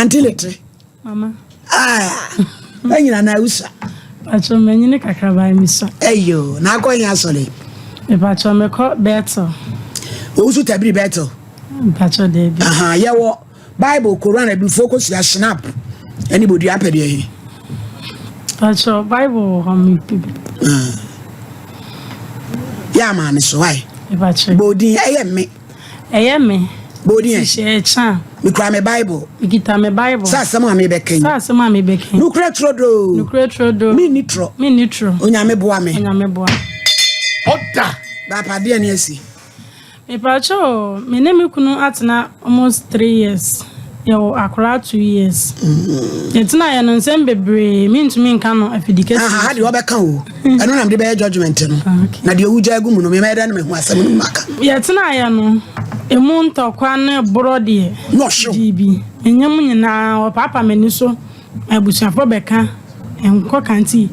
Auntie Lete. Mama. Ah, ɛnyina na awusa. Pacho manyini kakra baa misa. Eyo, na akɔ yɛn asɔre. Mepacho mekɔ Bethel. Owusu tabiri Bethel. Pacho debi. Aha, yɛwɔ Bible, Koran, abifo kosua Schnapp ɛne bodua apɛdeɛ he. Pacho Bible wɔ hɔ me bibi. Ah. Yɛ ama ne so ae. Mepacho. Bodin ɛyɛ me. Ɛyɛ me. Bodin ɛ. Hyɛ ɛkyɛ a. Mekura me Bible. Mekita me Bible. Sɛ asɛm a mebɛka yi. Sɛ asɛm a mebɛka yi. Nokorɛ turodoo. Nokorɛ turodoo. Menni torɔ. Menni torɔ. Onyame boa me. Onyame boa. Ɔda. Baapa deɛ ne asi. Mepakyɛ o, me ne me kunu atena almost 3 years. Yɛwɔ akwaraa 2 years. Yɛtenaeɛ no, nsɛm bebree mentumi nka no afidi kɛseɛ. Aha, ha deɛ wɔbɛka o. Ɛno na mede bɛyɛ judgement no. Okay. Na deɛ owugya agu mu no, memɛyɛ dɛ no mehu asɛm no mu aka. Yɛtenaeɛ no, emu ntɔkwa ne borɔ deɛ. Na ɔhyew. Gye bi. Ɛnyɛ mu nyinaa, ɔpaapa m'ani so. Abusuafoɔ bɛka nkɔ kanti.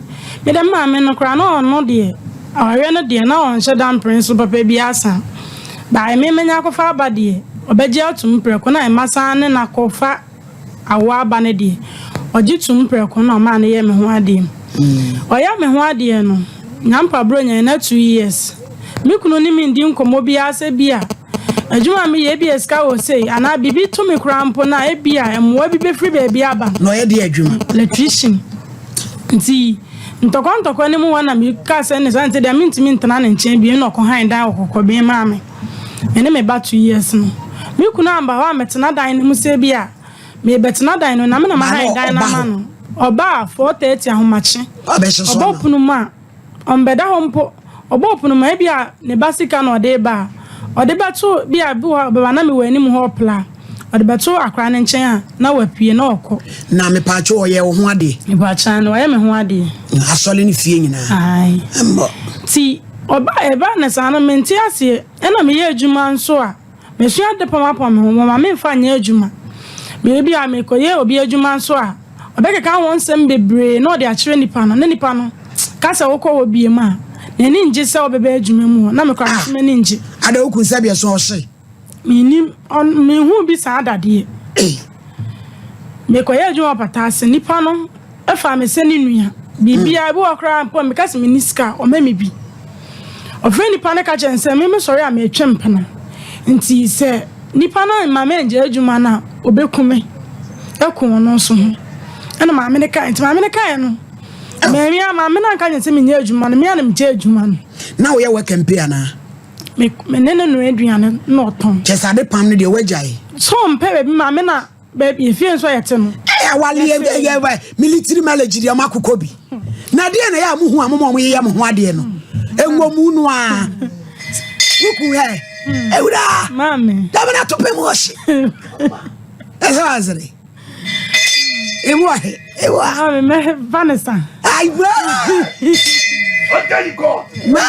Mede maame no koraa na ɔno deɛ, awareɛ no deɛ na ɔnhyɛ da mpere so papa bi asa. Baa me menya akɔfa aba deɛ, ɔbɛgye atum prɛko na ɛma san ne n'akɔfa awo aba no deɛ, ɔgye tum prɛko na ɔmaa no yɛ me ho adeɛ. Ɔyɛ me ho adeɛ no, nyampa buro nya na 2 years. Me kunu ne me ndi nkɔmmɔ biara sɛ bi a adwuma a meyɛ ebi a sika wɔ sei anaa biribi to me koraa mpo na ebi a mmoa bi bɛfiri baabi aba. Na ɔyɛ deɛ adwuma? Electrician. Nti ntɔkwa ntɔkwa no mu hɔ na meka sɛ ne saa nti deɛ mentumi ntena ne nkyɛn bio, na ɔkɔ han dan wɔ kɔkɔbɛn maa me. Me ne me ba 2 years no. Me kunu amba hɔ a mɛtena dan no mu sɛ bi a mebɛtena dan no na me na mahan dan no ama no. Ɔba a 4:30 ahomakye. Ɔbɛhye so Ɔbɔ ama. pono mu a ɔmbɛda hɔ mpo. Ɔbɔ pono mu a ebi a ne ba sika na ɔde ba a ɔde bɛto bi a bi wɔ hɔ a ɔbɛba na mewɔ anim hɔ ɔpla a ɔde bɛto akwaraa no nkyɛn a na wapue na ɔkɔ. Na mepatwo, ɔyɛ wo ho adeɛ? Mepakyɛn no, ɔyɛ me ho adeɛ. Asɔre ne fie nyinaa? Ae. Mmɔ. Nti ɔba ɛba ne saa no mente aseɛ, ɛna meyɛ adwuma nso a mesua de pɔmapɔm me ho wɔma memfa nyɛ adwuma. Meyɛ bi a mekɔyɛ obi adwuma nso a ɔbɛkeka ho nsɛm bebree na ɔde akyerɛ nipa no, na nipa no ka sɛ wokɔ wɔ bie mu a n'ani ngye sɛ wobɛbɛ adwuma mu hɔ na mekɔ Ah. aso m'ani ngye. Ada woku sɛ deɛ so ɔhye? Menim mehu bi saa dadeɛ. Ei. Mekɔyɛ adwuma wɔ pata ase, nipa no ɛfa me sɛ ne nua biribiara bi wɔ koraa mpo a meka sɛ menni sika a ɔma me bi. Ɔfrɛ nipa no ka kyerɛ no sɛ me mesɔre a metwe mpena, nti sɛ nipa no ma mangya adwuma no a ɔbɛku me ɛko ɔno nso ho. Ɛna maame no kae, nti maame no kae no maame a maame no anka kyerɛ sɛ menyɛ adwuma no, mea na megya adwuma no. Na woyɛ work and pay anaa? Me ne no noa aduane na ɔtɔn. Kyɛ sɛ ade pam no deɛ woagyae? So ɔmpɛ baabi maame na baabi efie nso a yɛte no. Ɛyɛ awale ɛyɛ military marriage deɛ ɔmo akokɔ bi na deɛ na ɛyɛ a mohu a moma ɔmo yeyɛ mo ho adeɛ no ɛnwɔ no a woku hɛ ewura. Maame. Dɛm na to pɛ mu ɔhye ɛsɛ wasere emu ɔhe ewu a. Maame mɛ fa ne sa. Ayiwa. Ɔda yi God. Ma.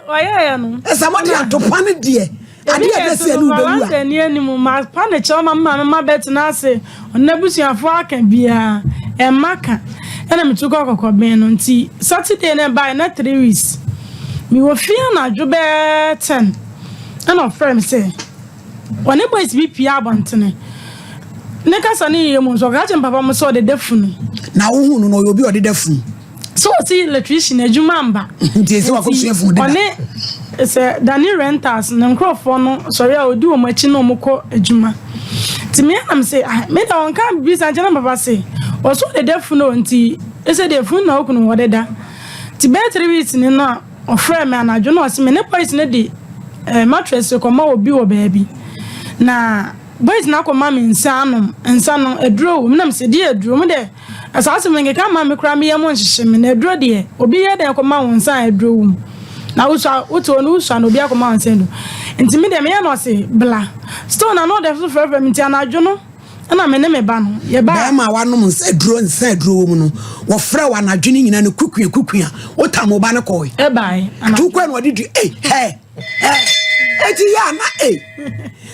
Ɔyɛɛ no. Ɛsɛ mo de atopa no deɛ adeɛ a ɛbɛsɛ ɛne wobɛwu a. Wansɛ ni anim ma pa ne kyɛw ma maame ma bɛtena ase, ɔno abusuafoɔ aka biara ɛma ka, ɛna metu kɔ kɔkɔbɛn no. Nti Saturday na ɛbaeɛ na 3 weeks mewɔ fie anadwo bɛɛ 10, ɛna ɔfrɛ me sɛ ɔne boys bi pie abɔntene ne kasa ne yie mu nso ɔka kyerɛ papa mo sɛ ɔdeda funu. Na wohu no no ɔyɛ obi a ɔdeda funu? So ɔsi electrician adwuma mba. Nti ɛsɛ wakɔsua funu deda. Ɔne sɛ Dani Rentals ne nkurɔfoɔ no sɔre a ɔdi wɔn akyi na wɔn kɔ adwuma. Nti me anam sɛ, ah, me da ɔnka bibi sa nkyɛn na papa se ɔso ɔdeda funu o, nti ɛsɛ deɛ funu na okunu wɔdeda. Nti bɛyɛ 3 weeks ni no a ɔfrɛ me anadwo na ɔse me ne boys ne de mattress kɔma obi wɔ baabi na boys na akɔma me nsa anom nsa no aduro wɔ mu, nam sɛ deɛ aduro mu dɛ saa asɛm no nkeka ma me koraa meyɛ mo nhyehyɛ me na aduro deɛ obi yɛ dɛn kɔma wo nsa a aduro wɔ mu na wosua wote hɔ no wosua na obi akɔma wo nsa aduro, nti me deɛ meyɛ no ɔse bla still na na ɔde so frɛfrɛ me. Nti anadwo no ɛna me ne me ba no yɛba. Bɛrima a wanom nsa aduro, nsa aduro wɔ mu no, wɔfrɛ wɔ anadwo no nyinaa no kukua kukua, wotam wo ba no kɔe? Ɛbae. Nti wokɔe na ɔde du ei hɛ hɛ eti yɛ ana ei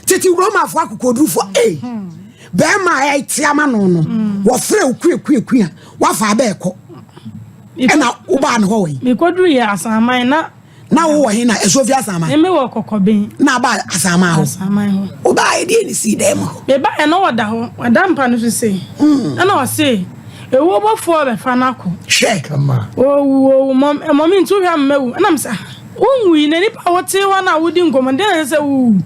tete Romafoɔ akokodurufoɔ ei bɛrima a ɛte ama no wɔfrɛ wo kua kua kua wafa abɛɛkɔ, ɛna wobaa ne hɔ wɔ yi. Mekɔduru yɛ Asaman na. Na wowɔ he na ɛso fi Asaman? Me wɔ Kɔkɔben. Na aba Asaman hɔ? Asaman hɔ. Wobaeɛ deɛ ne sii dɛn mu hɔ? Mebaeɛ na ɔda hɔ, ɔda mpa no so sei. Ɛna ɔse, ewuo bɔfoɔ bɛfa no akɔ. Hwɛ. Ɔɔwu, ɔɔwu, mɔ, mɔmi nti wohwɛ a mɛwu. Ɛna mese, ah, wonwui na nipa a wote hɔ no a wodi nkɔmmɔ no, deɛ na ɛsɛ sɛ wowu?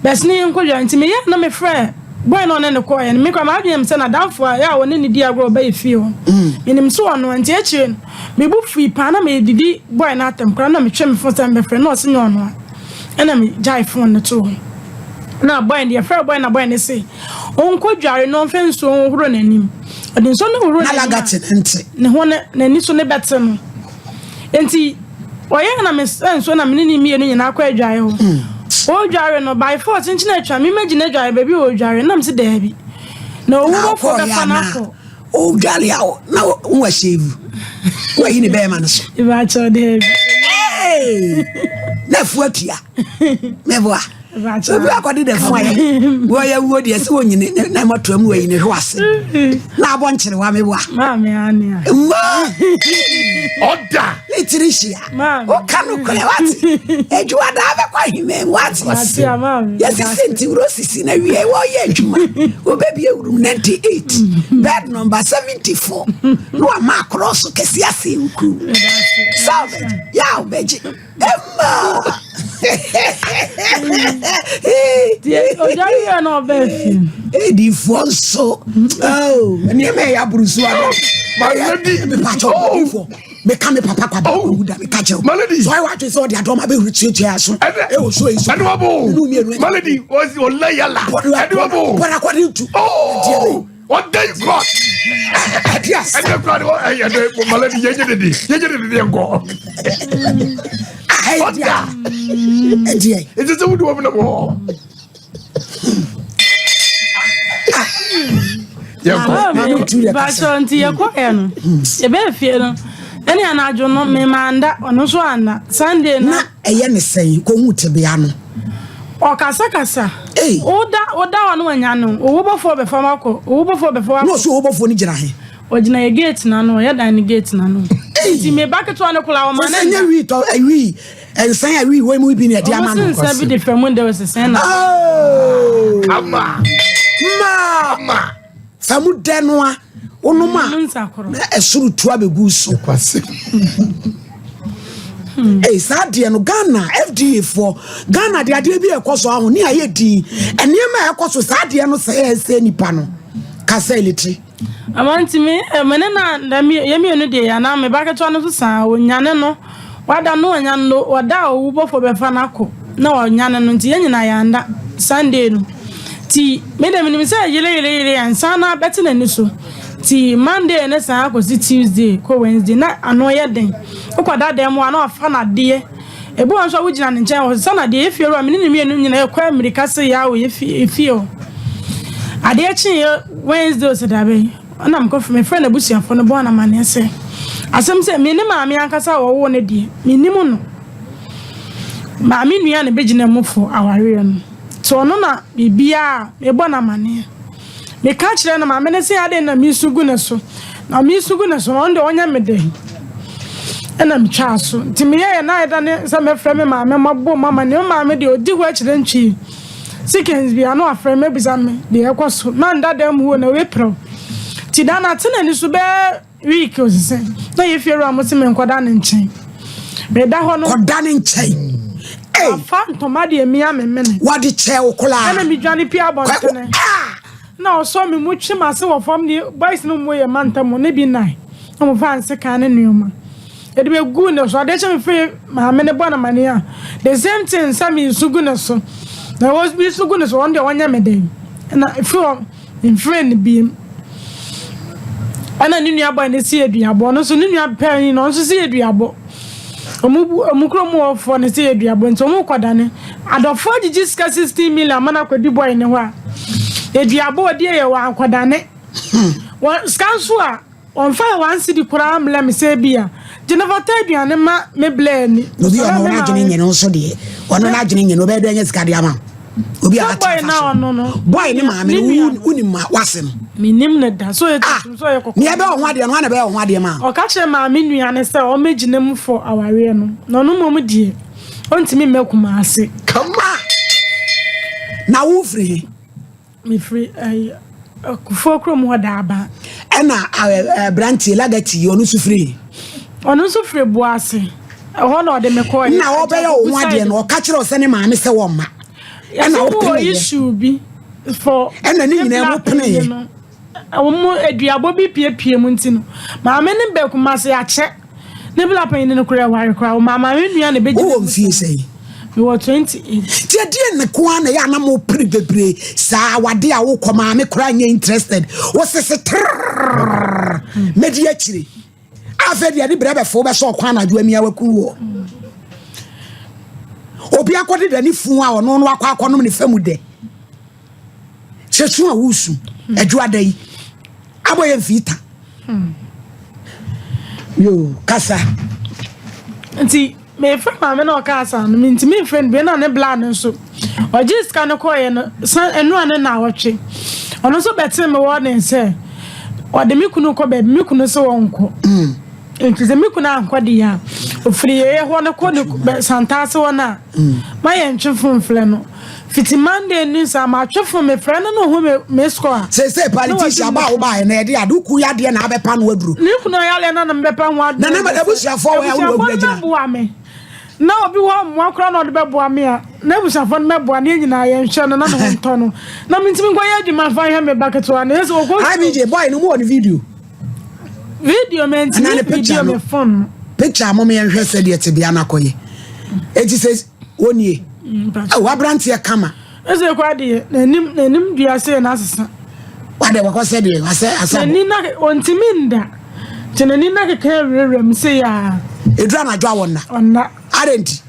Bɛsene yɛnkɔdware. Nti meyɛɛ na mefrɛɛ boy no a ɔne no kɔeɛ no. Me koraa m'adwene yɛ me sɛ n'adamfo a ɛyɛ a ɔne no di agorɔ ɔba yɛ fie hɔ. Menim sɛ ɔno a. Nti akyire no, me bo fui paa na medidi boy no atɛm koraa na metwe me phone sɛ mebɛfrɛ no na ɔse nyɛ ɔno a. Ɛna megyae phone no too hɔ. Na boy no, yɛfrɛɛ boy no na boy no se ɔnkɔdware na ɔmfa nsuo nhohoro n'anim. Ɔde nsuo no hohoro Na n'anim a, lagate no nte. ne ho no, n'ani so no bɛte no. Enti ɔyɛɛ na mesɛ nsuo na me ne ne mmienu nyinaa kɔ adwaeɛ hɔ. Ɔredware no, by force nkyene atwa me mɛgyina adwaeɛ baabi a ɔredware na mese daabi. Na owu Na bɔfoɔ wokɔɔyɛ bɛfa no anaa? akɔ. Ɔredware a na wo ahyɛvu. Wayi ne bɛrima no so. Ìbàkyɛw daabi. Hey! Na afu atua. Meboa. Obi akɔde da fun ayɛ. Wɔyɛ wuo deɛ sɛ wɔnyini na mmɔtoa mu wɔyi ne hwe ase. Na abɔ nkyerewa meboa. Maame ane a. Mma. Ɔda. Ne tiri hyia. Woka no korɛ wate. Adwuma daa bɛkɔ ahemam wate. Yɛsisi nti wuro sisi na wie wɔyɛ adwuma. Wɔbɛbie wurum 98 bed number 74 na wama akorɔ so kɛse ase nku. Sɛ wobɛgye yɛ a wobɛgye. Emma. Ɔdware yɛ na ɔbɛɛ fie. Edifoɔ nso. Oh, nneɛma ɛyɛ aboro so ano. My lady. Mepakyɛ odifoɔ. Meka me papa kwa bɔ wu da meka kyɛw. My lady. So ayɛ wadwe sɛ ɔde adɔm abɛhuru tuatua so. Ɛwɔ so yi so. Ɛne wabo. My lady. Ɔlɛ yala. Ɛne wabo. But according to. Oh. Ɔda yi kɔ. Ɛdi asa. Ɛdɛ kura de ɛyɛ dɛ my lady yɛnyɛ dede yɛnyɛ dede deɛ nkɔ. Ɔda. Ɛdi yɛ. Ɛsɛ sɛ wodi wɔn na bɔ. Bàtò nti yɛkɔ yɛ no yɛbɛɛ fie no ɛne anadwo no mema anda ɔno nso anda Sunday no. Na ɛyɛ ne sɛn kɔhu tebea no. Ɔkasakasa. Woda woda hɔ no wanya no owu bɔfoɔ bɛfa wakɔ owu bɔfoɔ bɛfa wakɔ. Na ɔsɛ owu bɔfoɔ no gyina he. Ɔgyina yɛ gate n'ano ɔyɛ dan no gate n'ano. Nti me ba ketewa no koraa ɔma ne nda. Sɛ nyɛ wii tɔ wii nsan a wii wɔ mu bi na ɛde ama no. Ɔmo se nsa bi de fam de ɔsesɛn na. Oh! Kama. Ma. Kama. Fa mu dɛ no a wonom a na ɛsoro tu abɛgu so. Hey, saa deɛ no Ghana FDA foɔ Ghana de adeɛ bi a ɛkɔ so aho ne ayɛ din nneɛma a ɛkɔ so saa adeɛ no sɛ ɛsɛ nipa no kasa elitiri. Ama nti me eh, me ne na da mi yɛ mmienu deɛ yɛ anaa me ba ketewa no nso saa onyane no wada no ɔnyane no ɔda a owu bɔfo bɛfa no akɔ na ɔnyane no nti yɛn nyinaa yɛanda Sunday no ti me de menim sɛ yere yere yere ansa na bɛte n'ani so ti Monday ne saa akɔsi Tuesday kɔ Wednesday na ano yɛ den wokɔda dan mu a na wafa n'adeɛ ebi wɔ nso a wogyina ne nkyɛn ɔsesa n'adeɛ yɛ fie wura me ne ne mmienu nyinaa yɛkɔ mmirika se yɛ a wɔ yɛ fie hɔ adeɛ kyeeɛ Wednesday ɔsɛ dabe ɛna mekɔ mefrɛ n'abusuafoɔ no bɔɔ no amanneɛ sɛ asɛm sɛ me ne maame ankasa a wɔwoo no deɛ mennim no maame nua na bɛgyina mu fo awareɛ no nti ɔno na biribiaa mebɔ no amanneɛ meka kyerɛ no maame no sɛ adɛn na mesu gu ne so na mesu gu ne so na ɔno deɛ ɔnyɛ me dɛn ɛna metwaa so nti meyɛyɛ na ɛda ne sɛ mɛfrɛ me maame mabɔ mu amanneɛ me maame deɛ ɔdi hɔ akyerɛ ntwii Seconds bi a na wafrɛ me abisa me deɛ ɛkɔ so. Na nda dan mu hɔ na wapira. Nti da no ate n'ani so bɛyɛ week osese na yɛ fie wura mo se me nkɔda ne nkyɛn. Meda hɔ no. Kɔda ne nkyɛn. Ei. Afa ntoma deɛ mia me mene. Wɔde kyɛɛ wo koraa. Ɛna medwane pie abɔntene. Na ɔsɔ me mu twe m'ase wɔ fam ne boys no mu yɛ mantam ne bi nan. Na wɔfa nsekan ne nneɛma. Yɛde bɛguu ne so. Adeɛ kye me firi maame no bɔ no amaneɛ a, the same thing sɛ mesu gu ne so. Na mesu gu ne so, ɔno deɛ ɔnyɛ me dɛn. Ɛna ɛfiri hɔ, memfrɛ no biem. Ɛna ne nua bɔe no si aduabɔ. Ɔno nso ne nua panyin no, ɔno nso si aduabɔ. Ɔmo bu ɔmo kurom wɔfoɔ no si aduabɔ nti ɔmo kɔdane. Adɔfoɔ agyegye sika 16 million ama no akɔdi bɔe no hɔ a, aduabɔ ɔdi yɛ wɔ ankɔdane. Wɔn sika nso a Ɔmfaa one cedi koraa mmrɛ me sɛ ebia Jennifer tɔ aduane ma me blɛ ani. Obi a ɔno n'adwene nyɛ no nso deɛ, ɔno n'adwene nyɛ no, ɔbɛyɛ dɛ anya sika de ama wo. Obi a ate afa so. Boy ne maame no wonim ma wase no. Menim ne da. So yɛ ah, tuntum so yɛ kɔkɔɔ. Nea ɛbɛyɛ ho adeɛ no ana ɛbɛyɛ ho adeɛ ma. Ɔka kyerɛ maame nua ne sɛ ɔmmɛgyina mu fɔ awareɛ no. Na ɔno mmom deɛ ɔntumi mmɛ Kumase. Kama! Na wo firi he? Mefiri ɛyi Kufuor kurom hɔ Daaba. Ɛna aberanteɛ Lagati yi ɔno nso firi he? Ɔno nso firi Boase. Ɛhɔ na ɔde me kɔɔ. Na ɔbɛyɛ wo ho adeɛ no ɔka kyerɛ wo sɛ ne maame sɛ wɔmma. Ɛna wo pene yɛ. issue bi for. Ɛna ne nyinaa mo pene yɛ. Wɔn aduabɔ bi piepie mu nti no maame ne bɛ Kumase akyɛ. Ne bla panyin no koraa ware koraa ɔmaa maame nua na ebegyina. Wowɔ mfie sɛn? Mewɔ 28. Nti ɛdeɛ ne ko ara na ɛyɛ a na mo pere bebree saa awade a wokɔ maame koraa nyɛ interested wosese trrrr mɛdi akyire afei deɛ de brɛ bɛfo wobɛsɛ ɔkwan anadwo amia waku wɔ obi akɔde da ne fun a ɔno no akɔ akɔnom ne fa mu dɛ sɛ su a wosu adwoada yi abɔ yɛ mfii ta Yo, kasa. Nti mefrɛ maame na ɔkaa saa no mentumi mfrɛ no bio na ne bla no nso ɔgye sika no kɔɔeɛ no san ɛno a ne na awɔtwe ɔno nso bɛtee me wɔ ne sɛ ɔde me kunu kɔ baabi me kunu sɛ ɔnkɔ mm. nti sɛ me kunu ankɔ deɛ a ɔfiri yɛyɛ hɔ no kɔ ne santaase hɔ no a mm. ma yɛntwe fo mfrɛ no Fiti Monday ni saa matwe fon me frɛ no na ohu me me score a. Seesei politician ba a wobaeɛ na yɛde ade woku yadeɛ na abɛpa no aduro. Ne kunu ayareɛ na na mebɛpa ho aduro. Na na abusuafoɔ wɔ a wode wabura gyina. Abusuafoɔ no bɛboa me. Na obi hɔ mmoa koraa na ɔde bɛboa me a na abusuafoɔ no mɛboa ne yɛn nyinaa yɛnhwɛ no na ne ho ntɔ no. Na mentumi nkɔyɛ adwuma mfa nhwɛ me ba ketewa no. Yɛ sɛ ɔkɔ. IBJ boy no mu wɔ ne video. Video mentumi video me phone no. Picture mo yɛnhwɛ sɛdeɛ tebea no akɔyɛ. Eti sɛ Wɔnie. Awo aberanteɛ kama. Ɛsɛ kɔ adeɛ n'anim n'anim dua sɛ n'asesa. Wade wakɔ sɛ deɛ wasɛ asa. N'ani na ɔntumi nda. Nti n'ani na keka awurawura mu sɛ yaa. Eduru anadwo a wɔnna. Ɔnna. Adɛn nti?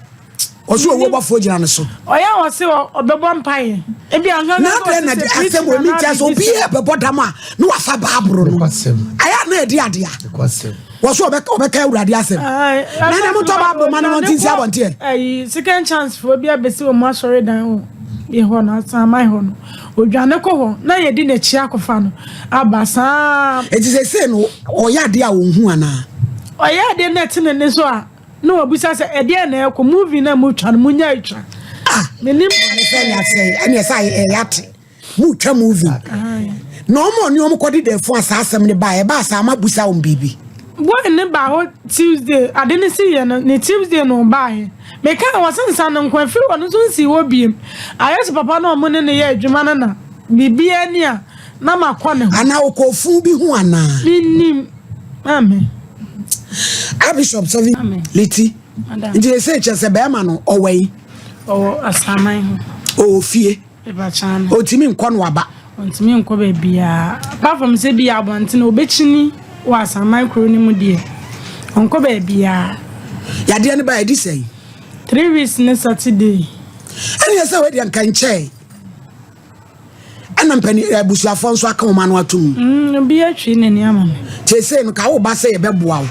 Ɔso owuo bɔfoɔ gyina ne so. Ɔyɛ a ɔse ɔbɛbɔ mpaeɛ. Ebi anka na adɛn na asɛm wɔ mi ntia sɛ obiara bɛbɔ dam a na wafa baaburo no. Ayɛ a na ɛdi adeɛ a. Wɔso ɔbɛka awurade asɛm. Na na motɔ Bible ma no no nti nsi abɔnteɛ. Ayi second chance foɔ bi abɛsi wɔn asɔre dan wɔ yɛ hɔ no asaman hɔ no odwane kɔ hɔ na yɛdi n'akyi akɔfa no aba saa. Eti sese no ɔyɛ adeɛ a ɔnhu anaa? Ɔyɛ adeɛ na ɛte ne ne so a na wabisa sɛ ɛdeɛ na ɛkɔ movie na motwa no munya atwa. Ah, menim. Ɛne sɛ ɛne asɛe ɛne ɛsɛ ɛyɛ ate. Motwa movie na ɔmo ɔne ɔmo kɔde dɛfo a saa asɛm no baa ɛbaa saa ma busa wɔn biribi. Boy ne baa hɔ Tuesday ade ne si yɛ no ne Tuesday na ɔbaa yɛ meka wɔ se nsa no nko afiri hɔ no nso nsi hɔ biem ayɛ sɛ papa na ɔmo ne no yɛ adwuma no na biribiara ni a na makɔ ne hɔ. Anaa ɔkɔ fun bi ho anaa. Mennim amen. Archbishop sɛ liti nti ɛsɛ kyɛ sɛ bɛrima no ɔwɔ yi. Ɔwɔ asaman ho. Ɔwɔ fie. Ɔntumi nkɔ no aba. Ɔntumi nkɔ baabiara. Apart from sɛ bi abɔnten ɔbɛkyini wɔ Asaman kuro no mu deɛ, ɔnkɔ baabiara. Yadeɛ no ba ɛdi sɛn? 3 weeks ne Saturday. Ɛne sɛ wei deɛ nka nkyɛe. Ɛna mpani abusuafoɔ nso aka wɔn ano atom. Obi atwi n'ani ama me. Seesei no ka wo ba sɛ yɛbɛboa wo.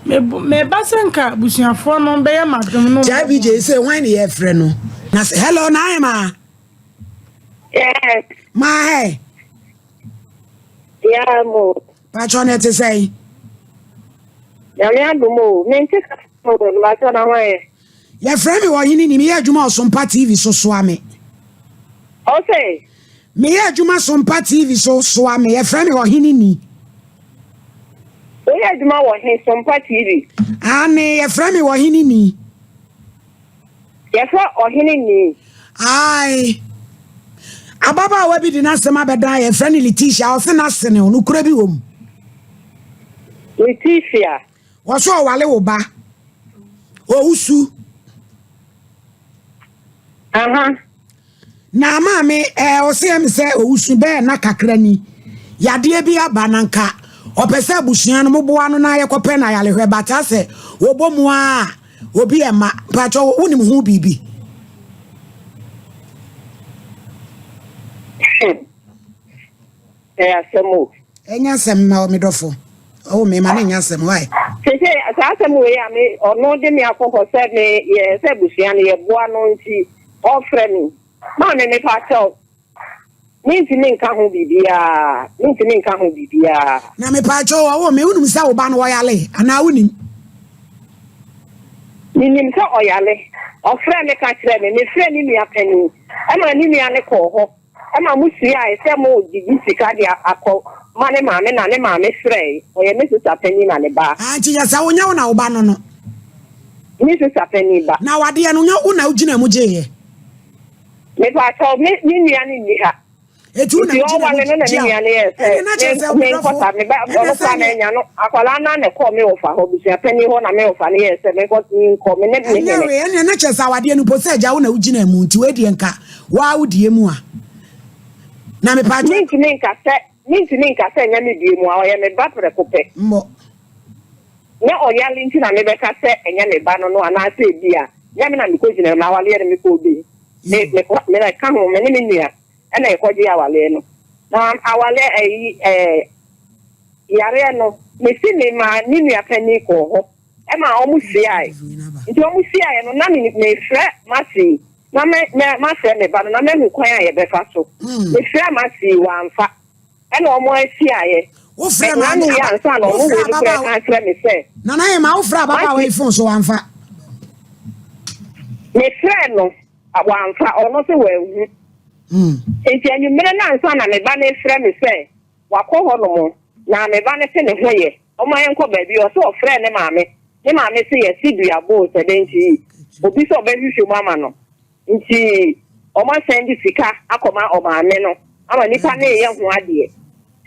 Meba sɛ nka abusuafoɔ no bɛyɛ m'adom no. Gyae BJ sɛ hwan ne yɛfrɛ no. Na sɛ hello na ayɛ maa. Yes. Maa hɛ. Yeah mo. Patro ne te sɛn. Nyame adom o. Mente kasa o. Patro na hwan yɛ. Yɛfrɛ me ɔhene ni meyɛ adwuma Ɔsompa TV so soa me. Ɔsɛ. Meyɛ adwuma Sompa TV so soa me yɛfrɛ me ɔhene ni. Woyɛ adwuma wɔ he Sompa TV? Aane yɛfrɛ me ɔhene ni. Yɛfrɛ ɔhene ni. Ae. Ababaawa bi de n'asɛm abɛdan yɛfrɛ no Letitia ɔse n'asene o nokorɛ bi wɔ mu. Letitia. Ɔse ɔwale wo ba. Owusu. Aha. Na maame ɛɛ ɔse ɛm sɛ owusu bɛɛ na kakra ni. Yadeɛ bi aba na nka ɔpɛ sɛ abusua no moboa no na yɛkɔpɛ no ayarehwɛ but asɛ wɔbɔ mu a obi ɛma mpakyɛ wonim ho biribi. Ɛyɛ asɛm o. Ɛnyɛ asɛm ma me dɔfo. Oh, me ma ne nyɛ asɛm why? Sese saa asɛm wei a me ɔno de me akɔ hɔ sɛ me yɛ sɛ abusua no yɛboa no nti ɔfrɛ me. Maame mepa kyɛw, mentumi nka ho biribiara, mentumi nka ho biribiara. Na mepa kyɛw, ɔwɔ me, wonim sɛ wo ba no ɔyale anaa wonim? Menim sɛ ɔyale. Ɔfrɛɛ me ka kyerɛɛ me, mefrɛɛ ne nua panin, ɛma ne nua no kɔɔ hɔ. Ɛma mo suae sɛ mo gyigyi sika de akɔ ma ne maame na ne maame frɛe. Ɔyɛ me sista panin na ne ba. Ah nti yɛ sɛ wo nyɛ wo na wo ba no no. Me sista panin ba. Na wadeɛ no nyɛ wo na wo gyina mu gyeeɛ. Mepakyɛw me me nua no nni ha. Eti wo na Nti wo gyina mu ɔwale no na ne gye a. nua no yɛɛ sɛ Ɛne na kyerɛ sɛ me nkɔsa me ba ɔdɔfo ɔno ɛne sɛ koraa neɛ. mannya no. Akwadaa no ara na ɛkɔɔ me wɔfa hɔ, abusua panin hɔ na me wɔfa no yɛɛ sɛ menkɔ menkɔ me ne me Ɛnyɛ hene. wei ɛneɛ na kyerɛ sɛ awadeɛ no mpo sɛ agya wo na wo gyina mu nti wei deɛ nka Waa wo deɛ mu a. Na me paatwa. Mentumi nka sɛ mentumi nka sɛ ɛnyɛ me deɛ mu a, ɔyɛ me ba prɛko pɛ. Mmɔ. Nyɛ ɔyare nti na mebɛka sɛ ɛnyɛ me ba no no anaasɛ ebia nyɛ me na mekɔgyina mu awareɛ no mekɔɔ bi. Me mekɔ me na ɛka ho me ne me nua ɛna yɛkɔgye awareɛ no. Na awareɛ ɛyi ɛɛ yareɛ no mesi me maa ne nua panin kɔɔ hɔ ɛma wɔn hyiae. Nti wɔn hyiaeɛ no na me mefrɛ m'ase Na me, me, mafrɛ me ba no na mahu kwan a yɛbɛfa so. Mefrɛɛ m'ase yi, wamfa. Ɛna wɔn ahyiaeɛ. Wofrɛ Me, maame n'ano yɛ aba, ansa na wɔn wofrɛ wei no koraa ababaawa. ka akyerɛ me sɛ, Nana Yema, wofrɛ ababaawa M'ase, yi phone so wamfa. mefrɛɛ no, wamfa, ɔno se wanhu. Enti anwummere no ansa na me ba no refrɛ me sɛ wakɔ hɔnom, na me ba no se ne ho yɛ. Ɔma yɛnkɔ baabi. Ɔse ɔfrɛɛ ne maame, ne maame se yɛse dua boo sɛ dɛn nti obi sɛ ɔbɛhwehwɛ mu ama no nti ɔmo asan de sika akɔma ɔmaame no ama nipa no reyɛ ho adeɛ.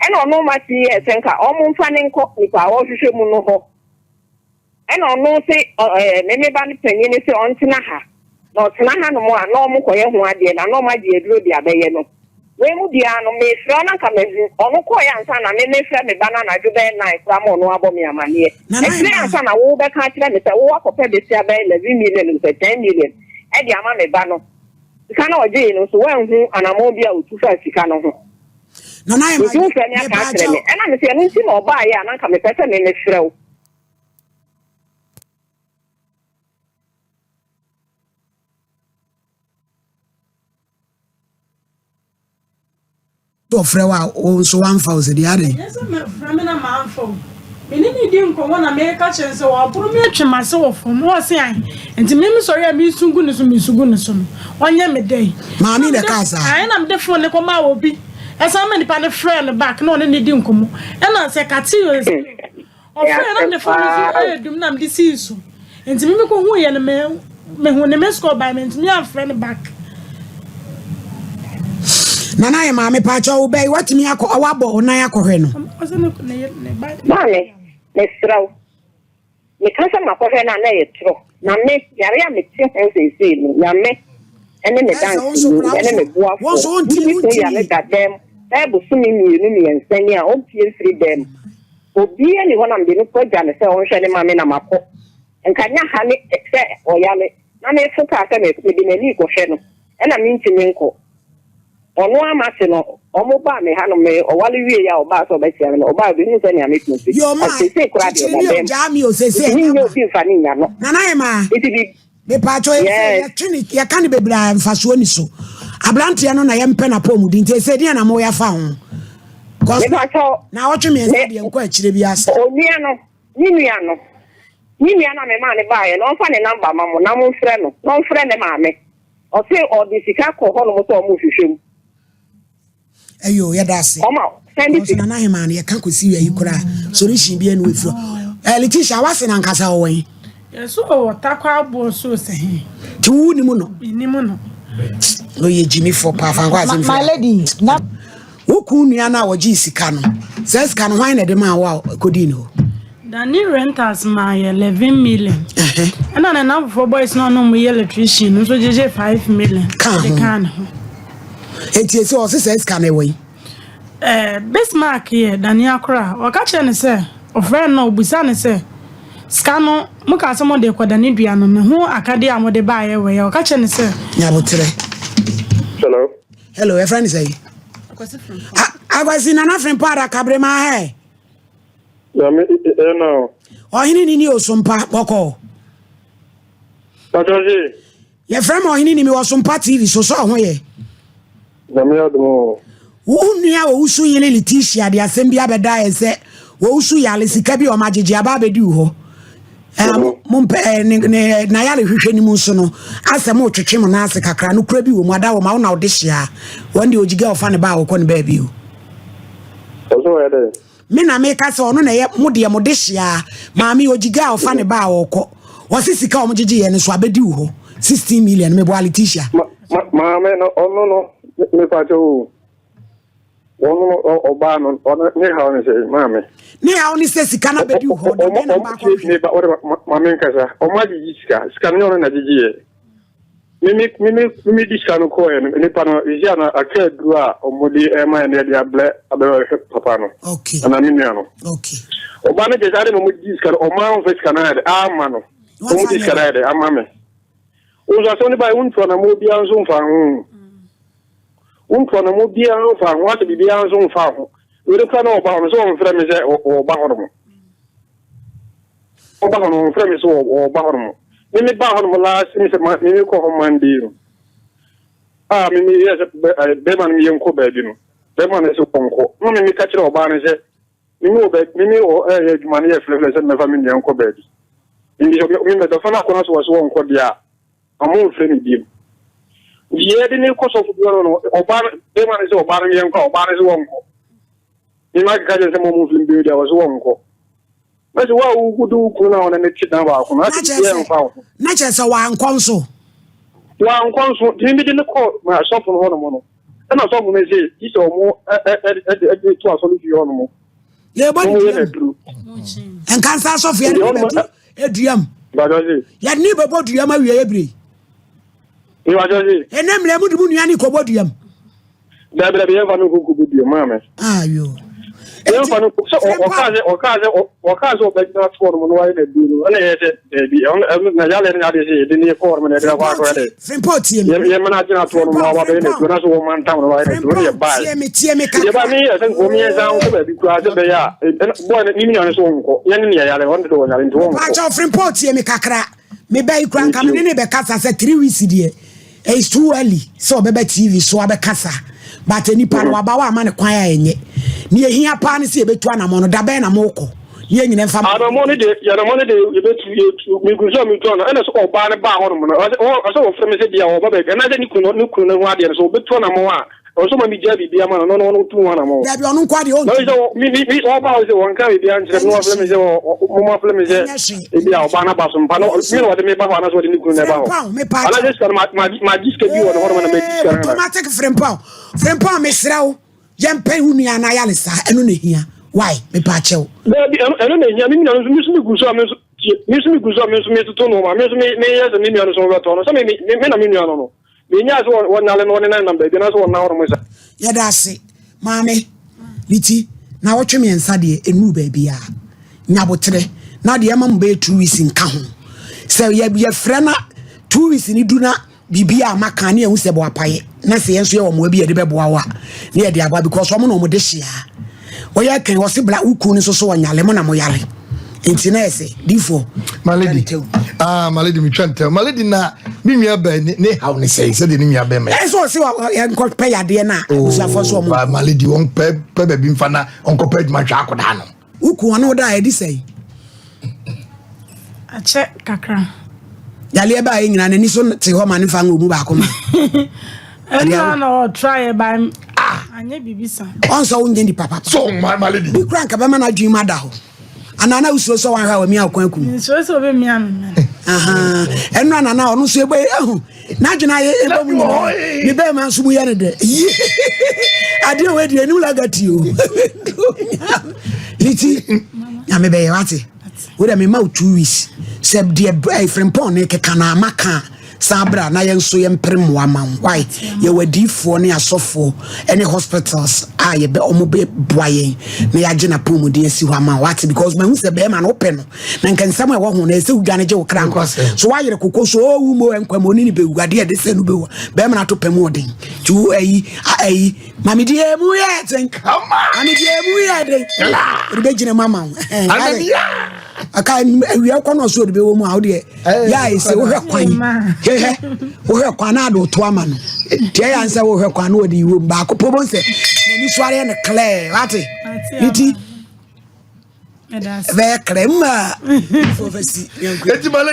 Ɛna ɔno Masi yɛɛ sɛ nka ɔmo mfa no nkɔ nipa a ɔrehwehwɛ mu no hɔ. Ɛna ɔno se ɔ me me ba no panyin no se ɔntena ha, na ɔtena hanom a na ɔmo kɔyɛ ho adeɛ na na ɔmo agye aduro de abɛyɛ no. Wei mu biara no mefrɛ wo na nka mahu. Ɔno kɔeɛ ansa na me mefrɛ me ba no anadwo bɛyɛ nine koraa ma ɔno abɔ me amaneɛ. Nana Ɛkyerɛ Hemaa. ansa na wo bɛka akyerɛ me sɛ wo akɔpɛ besia bɛyɛ 11 million sɛ 10 million de ama me ba no. Sika no a ɔgyee no nso woanhu anamɔn bi a ɔtu faa sika no ho. Nana Hemaa, Nti wofrɛ me aka akyerɛ me. mepaakyɛw. Ɛna mese ɛno nti na ɔbaeɛ a na nka mepɛ sɛ me mefrɛ wo. Ɔfrɛ wo a wo nso wamfa wo sɛ deɛ adɛn? Ɛnyɛ sɛ mefrɛ me na mamfa o. Me ne no di nkɔmmɔ na meka kyerɛ no sɛ waboro me atwe m'ase wɔ fam. Ɔse ae. Nti me mesɔre a mesu gu ne so mesu gu ne so no, ɔnyɛ me dɛn? Maame na ɛkaa saa? Ae na mede phone no kɔmaa obi. Ɛsan ma nipa no frɛɛ no back na ɔne no di nkɔmmɔ. Ɛna sɛ Kateo sɛ Ɔfrɛɛ na mede phone no so ɛyɛ dum na mede sii so. Nti me mekɔ hu yɛ no me me hu ne miss call by mantumi amfrɛ no back. Nana yɛ maame paakyɛ wo bɛyi watumi akɔ wabɔ wo nan akɔhwɛ no. Maame mesrɛ wo meka sɛ makɔhwɛ no a na ɛyɛ torɔ na me yare a mete ho seesei no Nyame ɛne me danseni ɛne me boafoɔ me kunu yare da dɛm bɛyɛ bosome mmienu mmiɛnsa ni a ɔmpie mfiri dɛm. Obiara nni hɔ na mede no kɔagya no sɛ ɔnhwɛ no ma me na makɔ. Nka nyɛ ha ne sɛ ɔyare na mefo kaa sɛ mede m'ani rekɔhwɛ no ɛna mentumi nkɔ. Ɔno ara m'ase no, wɔn baa me ha no me ɔware wieeɛ a ɔbaa sɛ ɔbɛkyea me no, ɔbaa ɔbɛhuu sɛnea me kunu te. Yoo maa, Seesei koraa deɛ kyekyere ɔda mi o, dɛm. gyaa mi o, seesei Ntumi ɛnyɛ nyɛ aba. obi mfa no nnya no. Nana Hemaa. Nti bi. Mepaakyɛw ese Yes. yɛtwe ne yɛka ne bebree a mfasoɔ ni so. Abranteɛ no na yɛmpɛ n'apɔmuden nti ese deɛ na moyɛ afa ho. Cause Mepaakyɛw na awɔtwe mmiɛnsa me deɛ nkɔ akyire bi asa. onua no ne nua no ne nua no a memaa no baeɛ no ɔmfa ne number ma mo na momfrɛ no na ɔmfrɛ ne maame ɔse ɔde sika kɔ hɔnom sɛ ɔmo hwehwɛ mu. Ɛyoo yɛda ase. Ɔma send Because sika. Nana Hemaa no yɛka kɔsi wia yi koraa solution bi ɛna ɛfiri hɔ. Eh, Letitia wase no ankasa ɔwɔ he? Yɛso ɔwɔ Tarkwa aboɔ so sɛ he? Nti wo nim no? Menim no. Na ɔyɛ gyimifoɔ paa fa nkɔ asɛm My firi. lady, na. Wo kun nua no a ɔgyee sika no, saa sika no hwan na ɛde maa wo a ɛkɔdii ne hɔ? Danny Rentals maa yɛ 11 million. Ɛna ne nnamfofoɔ boys no a na wɔyɛ electrician no nso gyegye 5 million Kaa de ho. kaa ne ho. Enti ese ɔse saa sika no ɛwɔ yi? Eh, Bismarck yɛ Danny akora a, ɔka kyerɛɛ no sɛ, ɔfrɛɛ no na ɔbisaa no sɛ, Sika no, mokaa sɛ mode rekɔ Danny dua no, ne ho akadeɛ a mode baeɛ wɔ he? Ɔka kyerɛɛ no sɛ. Nyaboterɛ. Hello. Hello, ɛfrɛ ne sɛ yi? Akwasi Frimpong. Akwasi Nana Frimpong Adakabre ma hɛ. Nyame ena o. Ɔhene ni ni Osompa bɔkɔ. Pàtó se. Yɛfrɛ me ɔhene ni mi wɔ Sompa TV so sɛ ɔho yɛ. Nyame adom o. Wo nua Owusu yere Letitia de asɛm bi abɛda yɛn sɛ Owusu yare sika bi a wɔn agyegye aba abɛdi wo hɔ. Eh, mo mo mpɛ eh, ne ne n'ayare hwehwɛ ne mu nso no asɛ mo twetwe mo nan ase kakra no kura bi wɔ mu ada wɔ ma wo na wode hyia wɔn deɛ ogyiga ɔfa ne ba a wɔkɔ ne baabi o. Ɔsɛ ɔyɛ dɛ. Me na meka sɛ ɔno na ɛyɛ mo deɛ mo de hyia maame ogyiga a ɔfa ne ba a ɔkɔ ɔse sika a wɔn gyegye yɛ no so abɛdi wo hɔ 16 million meboa Letitia. Ma ma maame no ɔno no mepa kyɛw o. Wɔn no ɔbaa no ɔno ne haw ne sɛ maame. Ne haw ne sɛ sika no abɛdi wo hɔ dabɛn na mbaakɔ hwɛ. Meba wɔde maame nkasa ɔmo agyegye sika sika no nyɛ ɔno na gyegye yɛ. Mimi mimi mimi di sika no kɔɔ yɛ no nipa no esi ano aka aduro a ɔmo de ɛma yɛ no yɛde ablɛ abɛhwɛ papa no. Okay. Ana me nua no. Okay. Ɔbaa no kyɛ sɛ ade na ɔmo di sika no ɔmo anfa sika no ayɛ de ama no. Ɔmo di sika no ayɛ de ama me. Wo nso asɛm no bae wontu anamɔ biara nso mfa ho. Wontu anamɔ biara mfa ho asɛ biribiara nso mfa ho. Wei no kora na ɔba hɔ no sɛ ɔmfrɛ me sɛ ɔba hɔ nom. Ɔba hɔ no ɔmfrɛ me sɛ ɔba hɔ nom. Me me ba hɔ nom last me sɛ me me kɔ hɔ Monday no. A me me yɛ sɛ bɛrima no yɛnkɔ baabi no. Bɛrima no sɛ ɔnkɔ. Na me me ka kyerɛ ɔbaa no sɛ Me ne wɔ baabi, me ne wɔ ɛyɛ adwuma no yɛ frɛfrɛ sɛ mɛfa me nua nkɔ baabi. Nti sɛ me mɛbɛfa no akɔ na sɛ wɔse wɔnkɔ deɛ a, ɔmo mfrɛ me biom. Nti yɛde ne kɔ sɔfo bi hɔ no, ɔbaa no, bɛrima no sɛ ɔbaa no yɛnkɔ a, ɔbaa no sɛ wɔnkɔ. Me ma keka kyerɛ sɛ mo ɔmo mfrɛ me biom deɛ a, wɔse wɔnkɔ. Na sɛ wo a wode wo kunu no a wɔne no te dan baako no, asɛ biribiara mfa wo ho. Na kyerɛ sɛ wankɔ nso. Wankɔ nso, nti me mede no kɔ sɔfo no hɔ nom no. Ɛna sɔfo no se, gye sɛ ɔmo ɛde to asɔre fie hɔ nom. Yɛbɔ ne dua mu. Nkansa asɔfo yɛde ne bɛto dua mu. Yɛde ne bɛbɔ dua mu awie ebire. Ɛnɛ mmerɛ mu de mu nua ne kɔbɔ dua mu. Dabi dabi yɛmfa no nkɔ nkɔbɔ dua mu maame. Ayo. Yɛmfa no sɛ ɔkaa sɛ ɔkaa sɛ ɔkaa sɛ ɔbɛgyina toɔ no mu na wayɛ n'aduro no ɛna yɛ sɛ daabi ɛno na yale no adeɛ sɛ yɛde ne kɔɔ no mu na yɛde akɔ akɔyɛ dɛ. Frimpong tie me. Yɛ mena gyina toɔ no mu na waba bɛyɛ n'aduro na so wɔn mantam no wayɛ n'aduro no yɛ baa. Tie me tie me kakra. Yɛ ba me yɛ sɛ nkɔm yɛn san nkɔ baabi koraa sɛ bɛyɛ a bɔɔ ne ne nua no so wɔn nkɔ yɛn ne yɛ yare wɔn de wɔn yare nti wɔn nkɔ. Paakyɛw Frimpong tie me kakra. Me ba yi koraa nka me ne ne bɛkasa sɛ 3 weeks deɛ it's too early sɛ ɔbɛba TV so abɛkasa but nipa no waba wa ama ne kwan a ɛnyɛ ne ehia paa ne sɛ yɛbɛtu anamɔ no dabɛn na mokɔ ne yɛn nyina mfa anamɔ no de anamɔ no de yɛbɛtu yɛtu megu so a metu ano ɛna sɛ ɔbaa no baa hɔ nom no ɔsɛ wɔfrɛ me sɛ bia ɔba baabi ɛna sɛ ne kunu ne kunu no ho adeɛ no sɛ ɔbɛtu anamɔ a ɔsɛ ma megya biribi ama no na ɔno tu ho anamɔ dabi ɔno nko adeɛ ɔntu na sɛ me me ɔba hɔ sɛ wɔnka biribi ankyerɛ me na wɔfrɛ me sɛ moma frɛ me sɛ ebi a ɔbaa no aba so mpa no me na wɔde me ba hɔ anaasɛ wɔde ne kunu na ɛba hɔ anaasɛ sika no magye sika bi wɔ ne hɔ nom na magye sika no automatic Frimpong Frimpong mesrɛ wo yɛmpɛ wo nua no ayale saa ɛno na hia why mepa kyɛw dabi ɛno na hia me nua no nso me nso megu so a me nso me nso megu so a me nso metoto nneɛma me nso meyɛ sɛ me nua no so wɔbɛtɔ no sɛ me me na me nua no no menyaa sɛ wɔnyale no wɔne nanam baabi anaasɛ wɔnna hɔ nom sa. Yɛda ase maame Liti na wɔtwe mmiɛnsa deɛ ɛnuru baabi a nyaboterɛ na deɛ ɛma mo bɛyɛ 2 weeks nka ho sɛ yɛfrɛ na 2 weeks ni du na biribi a maka ne ɛhu sɛ bɔ apayɛ na sɛ yɛn nso yɛwɔ mmoa bi yɛde bɛboa wo a ne yɛde aboa because ɔmo na ɔmo de hyia wɔyɛ kan wɔse bla wo kunu no nso so ɔnyale mo na mo yare nti na ɛsɛ difoɔ. My lady ah my lady metwa ntɛm my lady na me nua bɛn ne ne haw ne sɛn sɛdeɛ ne nua bɛn mɛ. Ɛsɛ ɔse nkɔ pɛ yadeɛ na abusuafoɔ so ɔmo. My lady wɔn pɛ pɛ baabi nfa na ɔnkɔ pɛ adwuma hwɛ akɔdaa no. Woku ɔno da a ɛdi sɛn. Akyɛ kakra. Yadeɛ baa yɛ nyinaa n'ani so te hɔ ma ne fa ngo mu baako ma. Ɛnna na ɔtra yɛ ba anyɛ biribi sa. Ɔnsɔ wo nyɛ nipa papa. So my my lady. Bi kura nka bɛma n'adwene mu ada hɔ. Anaa na wosuro sɛ wanhwɛ a wamia ɔkwan kum. Nsuro sɛ ɔbɛmia me mɛ. Ɛnna nana ɔno nso ebe ehu n'adwene ayɛ ebe mu nyinaa ne bɛrima nso mu yɛ ne dɛ. Adeɛ wɔ edi anim lagati o. Ne ti nyame bɛyɛ wate. Wo dɛ mema wo 2 weeks sɛ deɛ Frimpong ne keka na ama ka saa berɛ a na yɛn nso yɛmpere mmoa ma wo why yɛwɔ adiifoɔ ne asɔfoɔ ne hospitals a yɛbɛ ɔmo bɛboa yɛn na yɛagye n'apɔmuden asi hɔ ama wo wate because mahu sɛ bɛrima no wopɛ no na nka nsɛm a ɛwɔ ho no ɛsɛ wodwane gye wo kra nkwa so woayere koko so ɔwu mo nkwa mu ɔne ne bɛwu adeɛ ɛde sɛ no bɛwu bɛrima no ato pɛ mu ɔden nti wo ayi ayi mame deɛ mu yɛ den mame deɛ mu yɛ den ɔde bɛgyina mu ama wo. Aka awia kɔ na ɔso ɔde bɛwɔ mu a wodeɛ yɛ a ɛsɛ wohwɛ kwan hwehwɛ wohwɛ kwan na ade woto ama no tiɛ yɛ ansɛ wohwɛ kwan na ɔde wɔ mu baako pɔ bɔ sɛ n'ani so areɛ no clear wate ne ti ɛbɛyɛ clear mma fɔfɛ si.